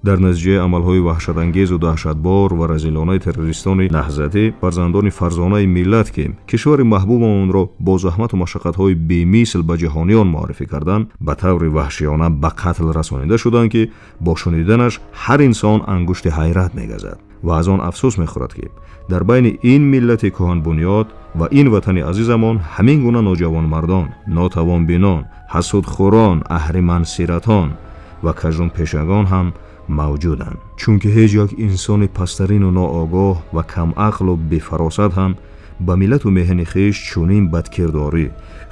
Дар натиҷаи амалҳои ваҳшатангезу даҳшатбор ва разилонаи террористони наҳзатӣ, фарзандони фарзонаи миллат, ки кишвари маҳбубамонро бо заҳмату машаққатҳои бемисл ба ҷаҳониён муаррифӣ карданд, ба таври ваҳшиёна ба қатл расонида шуданд, ки бо шуниданаш ҳар инсон ангушти ҳайрат мегазад ва аз он афсӯс мехӯрад, ки дар байни ин миллати кӯҳанбунёд ва ин ватани азизамон ҳамин гуна ноҷавонмардон, нотавонбинон, ҳасудхӯрон, аҳримансиратон ва кажрумпешагон ҳам мавҷуданд. Чунки ҳеҷ як инсони пасттарину ноогоҳ ва камақлу бефаросат ҳам ба миллату меҳани хеш чунин бадкирдорӣ,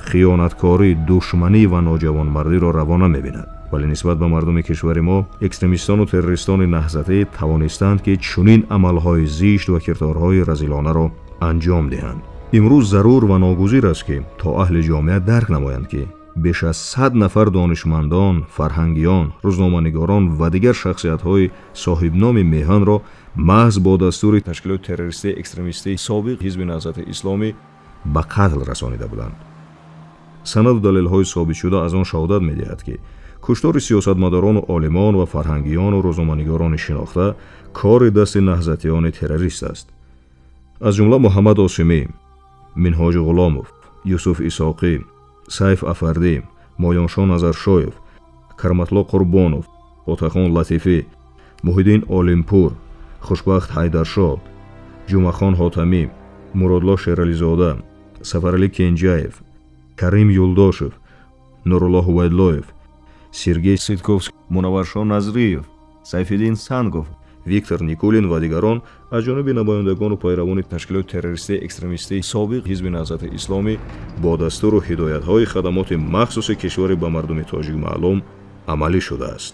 хиёнаткорӣ, душманӣ ва ноҷавонмардиро раво намебинад. Вале нисбат ба мардуми кишвари мо экстремистону террористони наҳзатӣ тавонистанд, ки чунин амалҳои зишт ва кирдорҳои разилонаро анҷом диҳанд. Имрӯз зарур ва ногузир аст, ки то аҳли ҷомеа дарк намоянд, ки беш аз 100 нафар донишмандон, фарҳангиён, рӯзноманигорон ва дигар шахсиятҳои соҳибноми меҳанро маҳз бо дастури ташкилоти террористии экстремистии собиқ Ҳизби Наҳзати Исломӣ ба қатл расонида буданд. Санаду далелҳои собитшуда аз он шаҳодат медиҳад, ки куштори сиёсатмадорону олимон ва фарҳангиёну рӯзноманигорони шинохта кори дасти наҳзатиёни террорист аст. Аз ҷумла Муҳаммад Осимӣ, Минҳоҷи Ғуломов, Юсуф Исоқӣ, Сайф Афардӣ, Моёншо Назаршоев, Караматло Қурбонов, Отахон Латифӣ, Муҳиддин Олимпур, Хушбахт Ҳайдаршоҳ, Ҷумъахон Ҳотамӣ, Муродло Шерализода, Сафаралӣ Кенҷаев, Карим Юлдошев, Нурулло Ҳувайдлоев, Сергей Ситковский, Мунавваршо Назриев, Сайфиддин Сангов, Виктор Никулин ва дигарон аз ҷониби намояндагону пайравони ташкилоти террористии экстремистии собиқ Ҳизби Наҳзати Исломӣ бо дастуру ҳидоятҳои хадамоти махсуси кишвари ба мардуми тоҷик маълум амалӣ шудааст.